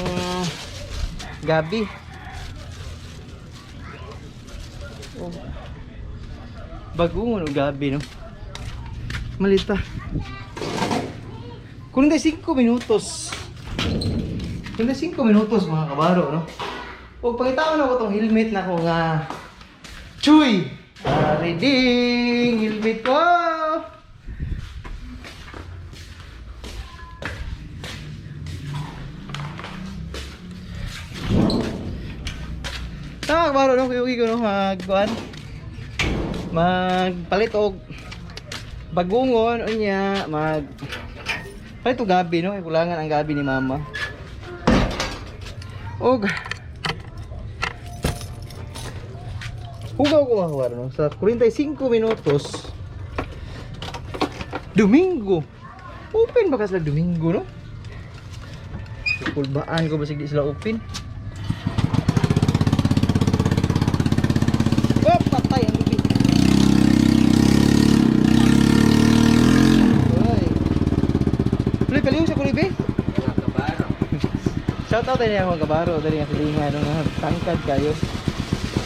gabi. Og bagungon og gabi no. Malita. 45 minutos. 45 minutos mga kabaro no. Og pangitaon ako tong helmet na ko nga Chuy! Reading! Helmet ko! Tama kabaro no, kuya ko no, magkuan. Magpalit og bagungon unya, mag palit og gabi no, kay kulangan ang gabi ni mama. Og hugaw ko mga kabaro, no? Sa 45 minutos Domingo. Open ba ka sila Domingo no? Kulbaan ko basig di sila open. Oh, patay ang bibi. Oy. Tuloy kaliw sa kulibi. Shout out tayo mga kabaro, dali nga silingan no, nga tangkad kayo.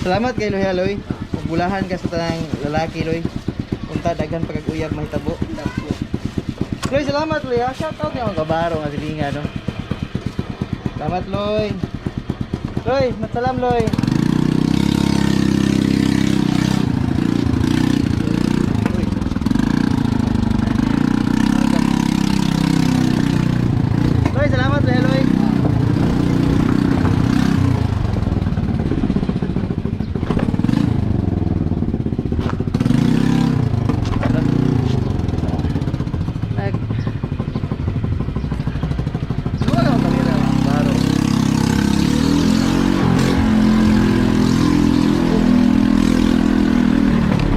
Salamat kay Loy Loy. Magbulahan ka sa tanang lalaki Loy. Unta daghan pagkaguyab mahitabo. Loy, salamat Loy. Ha. Shout out mga kabaro nga silingan no. Salamat Loy. Loy, matsalam Loy. Uy. Loy, salamat Loy. Loy. Nag Wala akong kamera mga baro.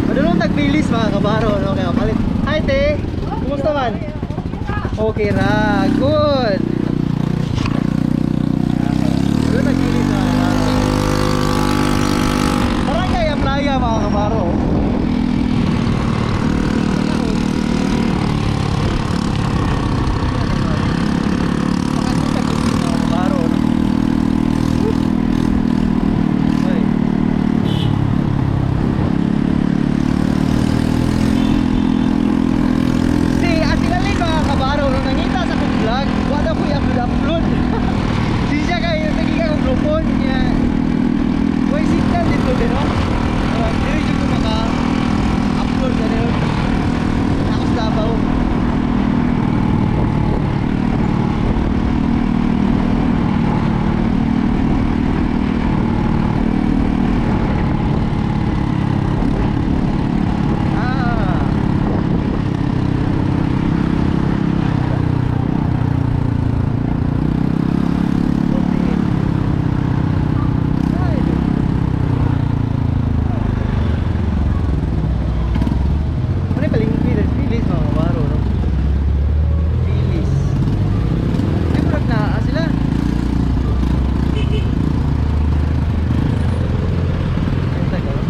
Madulong tagbilis mga kabaro no kaya palit. Hi te. Kumusta man? Okay ra. Good. Madulong tagbilis mga kabaro. Barangay Amlaya mga kabaro. Kabaro no. Ay. Si Ate Lalin mga kabaro, nung nangita sa akong vlog, wala ko i-upload upload. Siya kayo, naging akong grupon niya. Way signal dito din, no? Dili jud ko maka-upload na rin. Ako sa Davao. Ah. Ano yung palengke? There's bilis mga kabaro, no? Bilis. Ay, murag naa sila. Ay, taga, no?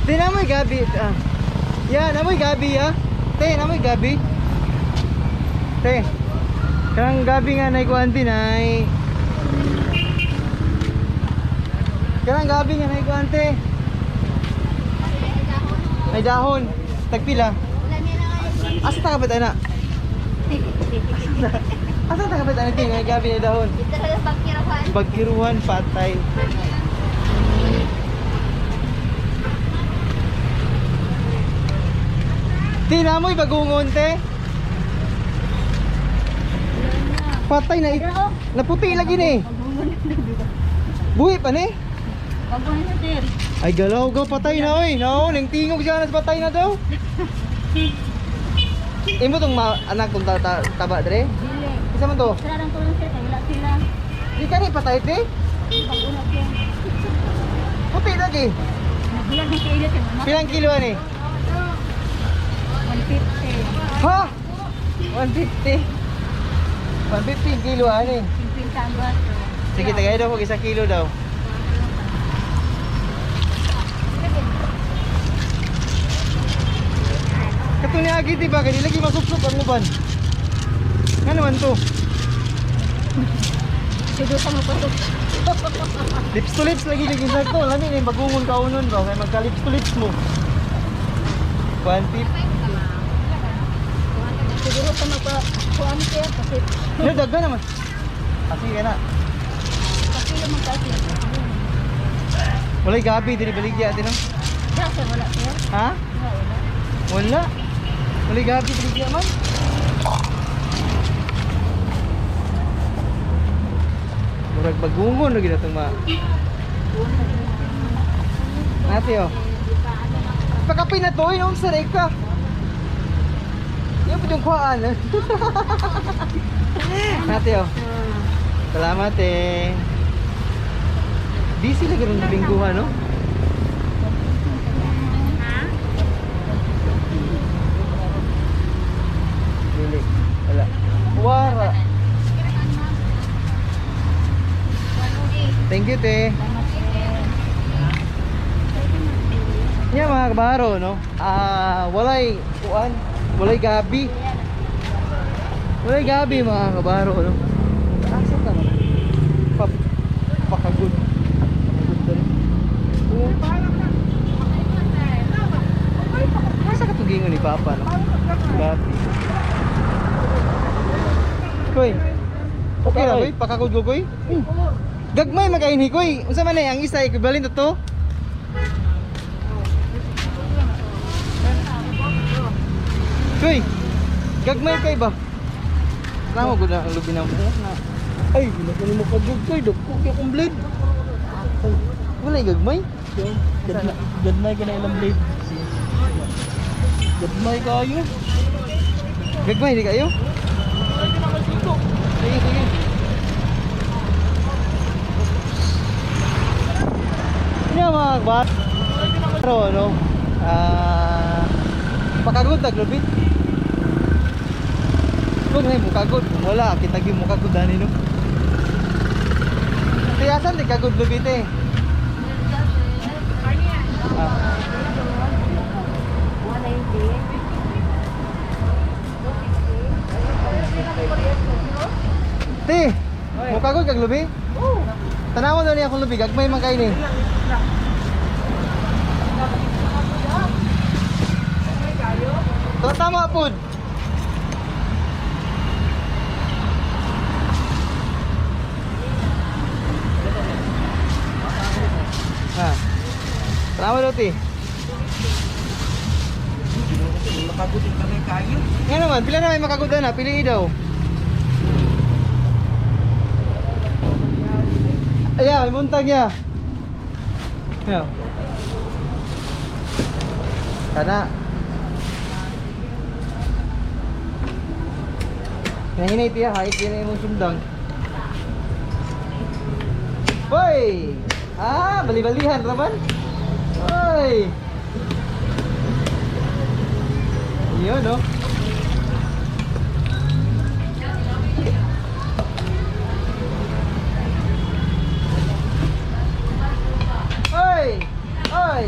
Te, namoy gabi. Ah. Ya, namoy gabi ya. Te, namoy gabi. Te. Kanang gabi nga nay kuan din ay. Kanang gabi nga nay kuan te. May dahon. Tagpila. Asa ta ka ba na? Asa ta ka ba na te? May gabi na dahon. Pagkiruan patay. Te, namoy bagungon te. Patay na. Naputi lagi ni. Buhi pa ni. Bago na sir. Ay galaw go patay na oy. No, ning tingog siya nas patay na daw. Imo tong anak tong taba dre? Dili. Isa man to. Sira lang tulong sir, kay wala sila. Di kani patay te? Bago na siya. Puti lagi. Nagulag na kailit yung anak. Pilang kilo ani? 150. Ha? 150. 150 kilo ani. 50 ang baso. Sige, tagay daw kog isang kilo daw. Kato ni Agi, di ba? Kaya lagi masupsop ang uban. Nga naman to? Siguro sa mapasok. Lips to lips lagi lagi sakto. Lami na yung bagungon kaunon ba? Kaya magka lips to lips mo. 150. Siguro sa mapakuan sir kasi No, dagga naman. Ah, sige na. kasi yung magkaasi. Walay gabi, dili baligya atin no? Wala sir, wala sir. Ha? Wala, wala. Wala. Walay gabi, baligya man. Murag bagungon lagi na itong ma. Nate oh. Pagkapin na to, inom sa reka. Yung pwedeng kuhaan. Nate oh. Salamat eh. Busy lagi rin lingguhan, no? Dili. Wala. Wara. Thank you, te. Yeah, mga kabaro, no? Ah, walay kuan, walay gabi. Walay gabi mga kabaro, no? Asa ta man? Pa pakagod. Pakagod ta rin. Oh. Asa ka tugingon ni Papa, no? Gabi. Koy. Okay ra, koy. Pakagod ko, koy. Gagmay magainhi, koy. Unsa man eh, ang isa equivalent to to? Koy. Gagmay kay ba? Namo gud na ang lubi na mo na. Ay, ginagano mo kagod koy, dagko kay akong blade. Wala gagmay. Gadmay ka na ilang blade. Gadmay kayo. Gagmay di kayo? Sige, sige. Yan mga kabar. Pero ano, ah, pakagod taglubit. Kung na mukagod, kung wala, kita gyud mukagod ani no. Tiyasan di kagod lubit eh. Ah. 190. Te, mukagod kag lubi? Oo. Tanawa daw niya akong lubi, gagmay man kay ni. Tama pod. Ha. Tama daw, te. Makagutin kami kayo. Nga naman, pila na may makagudan na, pili daw. Ayan, may buntag niya. Ayan. Kana. Nahinay tiya, hait din na imong sundang. Hoy! Ah, bali-balihan raman. Hoy! Yun, no? Oy! Oy!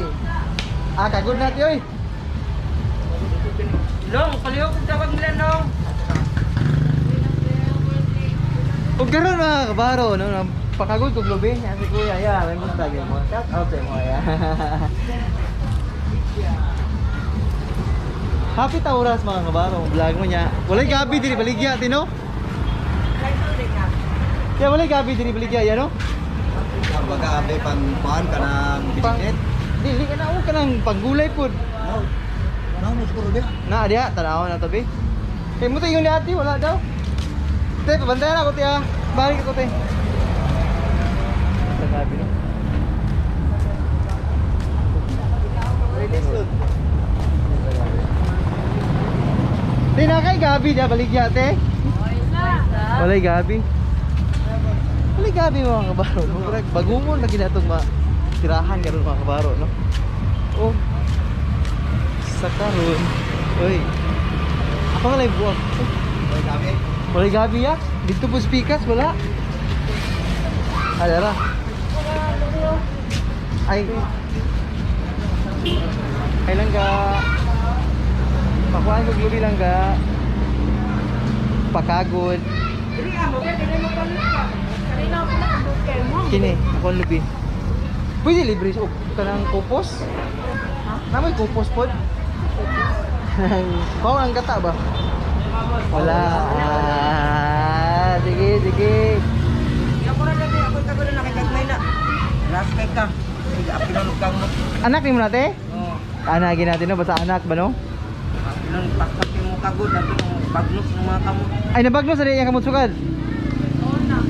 Ah, kagod na oy. Long, palihog kong tawag nila, Long. Ug karon mga kabaro, no, no, pakagod kog lubi. Yan si Kuya, ya, may buntag mo. Shout out sa imo ya. Happy ta oras mga kabaro, vlog mo niya. Walay gabi diri baligya ti no? Ya walay gabi diri baligya ya no? Pagkaabi pang kuan ka ng Pang bisiklet. Dili ka na o kanang panggulay pud. No. No, mo siguro dia. Na diha tanaw na to bi. Kay mo yung ni ate wala daw. Te, pabantayan ako, te ah. Balik ako, te. Sa gabi, no? Te, na kay Gabi dia baligya, te. Walay Gabi. Walay Gabi mga kabaro. Murag bagungon lagi na itong tirahan karon mga kabaro, no? Oh. Sa karon. Uy. Ako nga lang buwak. Walay gabi. Walay gabi ya. Dito po speakers, wala. Ay, Ay. Ay lang ga. Pakuan ko glubi lang ga. Pakagod. Dili mo, dili mo palit ka. Kanina ako na bukay mo. Kini, ako ang lubi. Pwede libre og kanang kupos? Namoy kupos pod? Kung ang gata ba? Wala. Ah, sige, sige. Ako ra lagi ako kagulo nakikagmay na. Last kay ka. Sige, apilon kang mo. Anak ni mo nate? Oh, Anagin natin no, basta anak ba no? apilon pakpak mo kagod ato bagnos ng mga kamo. Ay nabagno sa diya kamot sukad.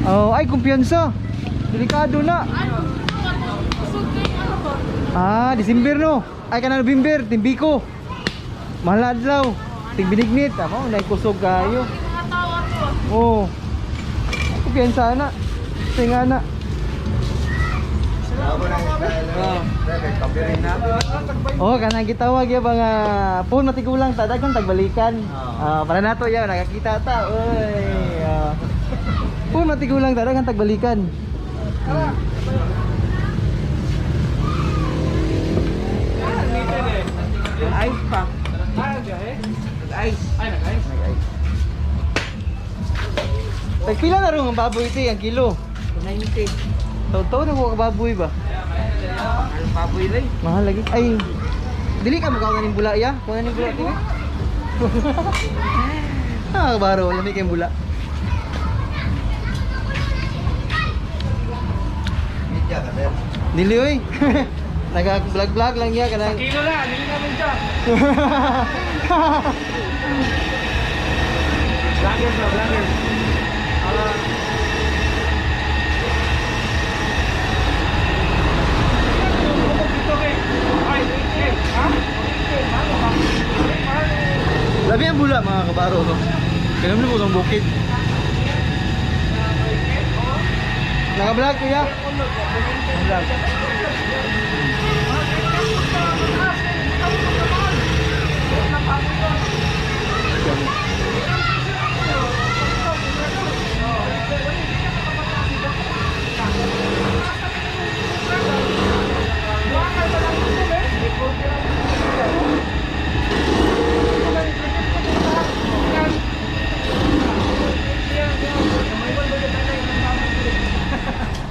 Oh, ay kumpiyansa. Delikado na. Ah, December no. Ay kana November, timbiko. Mahal na adlaw. Tigbinignit, amo nay kusog kayo. Oh. Ay, kumpiyansa na. Tinga na. Oh, kanang gitawag ya ba nga phone matigulang ta daghan tagbalikan. Ah, para nato ya nakakita ta. Oy. Ah. Phone matigulang ta daghan tagbalikan. Ice pa. Ice. Nag-ice. Tagpila na ron ang baboy ito, ang kilo. 90. Taw-taw na ko ka baboy ba? Ang baboy rin. Mahal lagi. Ay, dili ka mukha ning bula ya. Kuha ning bula tiwi. Ah, baro, lami kay bula. Media ka, sir. Dili oy. Naga-vlog-vlog lang ya kanang. Kilo na, dili namin siya. Vlogger bro, vlogger. Labi ang bula mga kabaro no. Ganun mo ang bukid. Naka-vlog kuya. Naka-vlog.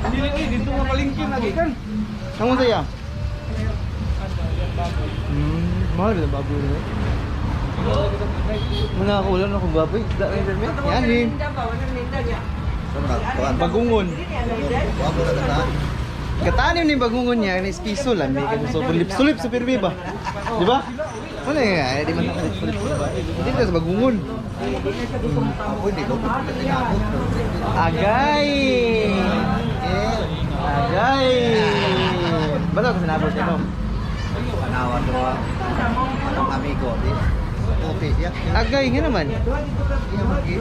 Hindi lang eh, dito nga palingkin lagi kan. Ang unsa ya? Mahal ba ang baboy no? Muna ako wala na akong baboy. Da rin permit. Yan eh. Bagungon. Wako na kataan. Katanim ni bagungon niya ni piso lang may kay so sulip sulip sa pirmi ba? Di ba? Ano nga, di man sulip ba? Hindi ka sa bagungon. Ako hindi ko tinabot. Agay! Agay! Ba't ako sinabot niya, no? Panawan ko ang amigo. Di. Okay siya. Agay nga naman. Iya magi.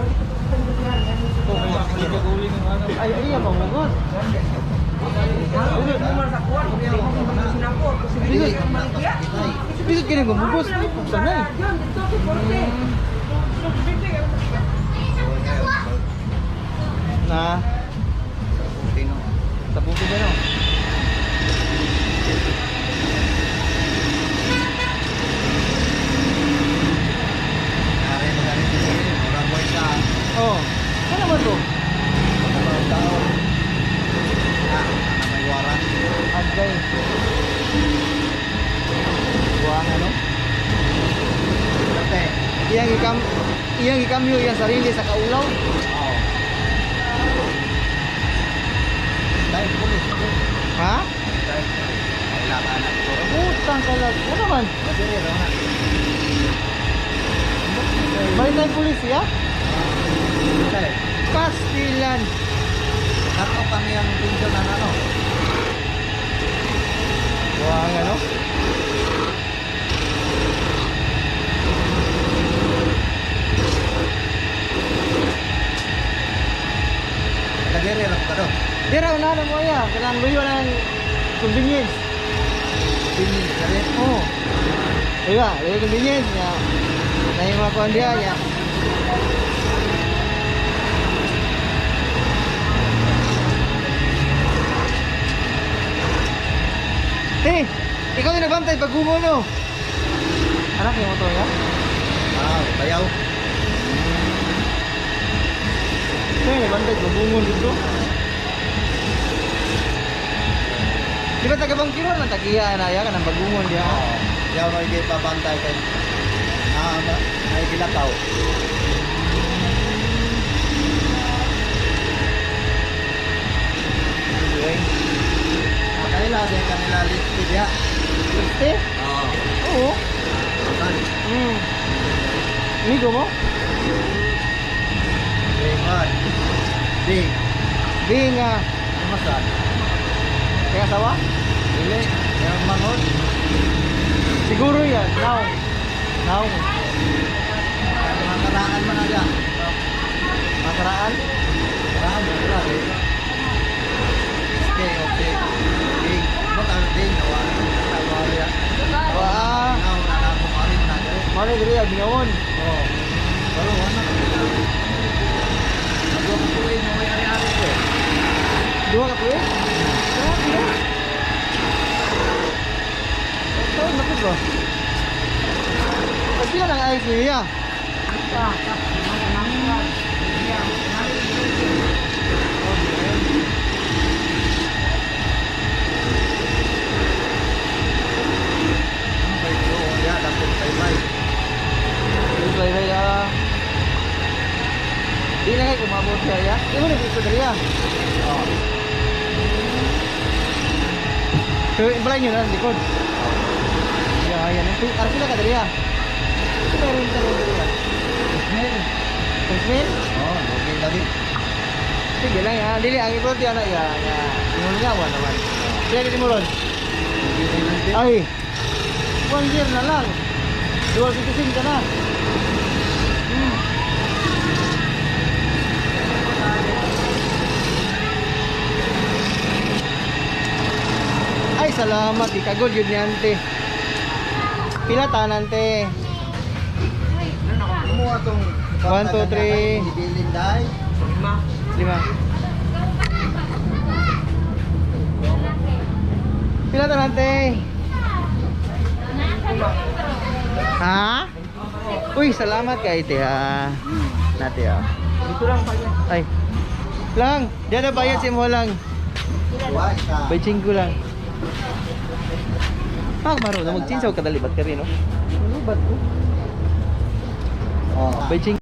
Ay, ay, ang mamugot. Bisod. Bisod ka na gumugos. Sanay. Na, sa bukid ano? Oh, ano naman to? Agay. Buang ano? Iyang ikam iyang ikamyo iyang sarili sa kaulaw. Ha? Putang kalag. Ano man? Maritime police ya? Pastilan. Kato kami ang pinto na ano. Buwang ano? Kadere lang ka do. Dira una na mo ya, kanang luyo ng convenience. Pinin kare. Oo. Diba? Luyo convenience niya. Na yung mga kuwan diya niya. Te, ikaw yung nagbantay pag no? Anak yung motor niya? Ah, bayaw. Ikaw yung nagbantay pag dito. Di ba taga Bangkiro lang tagiya na ya kanang bagungon diya. Oo. Yaw may gay pabantay kay ah, may gilakaw. Okay. Ah, kanila din kanila listed ya. Este? Oo. Oo. Saan? Amigo mo? Bingon. Bing. Bing, ah, Ano masan? kaya asawa? Dili. Yang mangon. Siguro yan. Now. Now. Mga karaan man aja. Makaraan? Karaan mo sila eh. Okay, okay. Bing. Mo tawag ding nawa. Tawag ya. Wah. Now na na mo rin na dere. Mali diri ah, bingawon. Oh. Pero wala na. Ako ko tuloy mo may ari-ari ko. Duha ka tuig? Grabe na. Taon na po ba? Pag pila lang ay siya. Ano ba ito? Ya, dapot kay bay. Bye bye ah. Di na kay kumabot siya ya. Di mo na gusto diri ah. Oh. Pero imply nyo na sa likod. Ya, yan. Arang pila ka diri ah. Ito meron ka rin diri ah. Ismail. Ismail? Oh, okay lagi. Sige lang ya. Dili ang ikaw tiyan na ya. Ya. Inulungawan naman. Sige kiti mo ron. Ay. One year na lang. Dual citizen ka na. Ay, salamat. Ikagod yun ni ante. Pila tanan, te. Mo atong 1, 2, 3. Ibilin dai. Lima. Pila tanan, te. Ha? Uy, salamat kay te ha. Nate ha. Dito lang pa yan. Ay. Lang, diyan na bayad si mo lang. Wa ka. Bay chingko lang. Ah, maro na magchinsaw kadali ba't ka rin, no? Ano ba't ko? Oh. Bay chingko.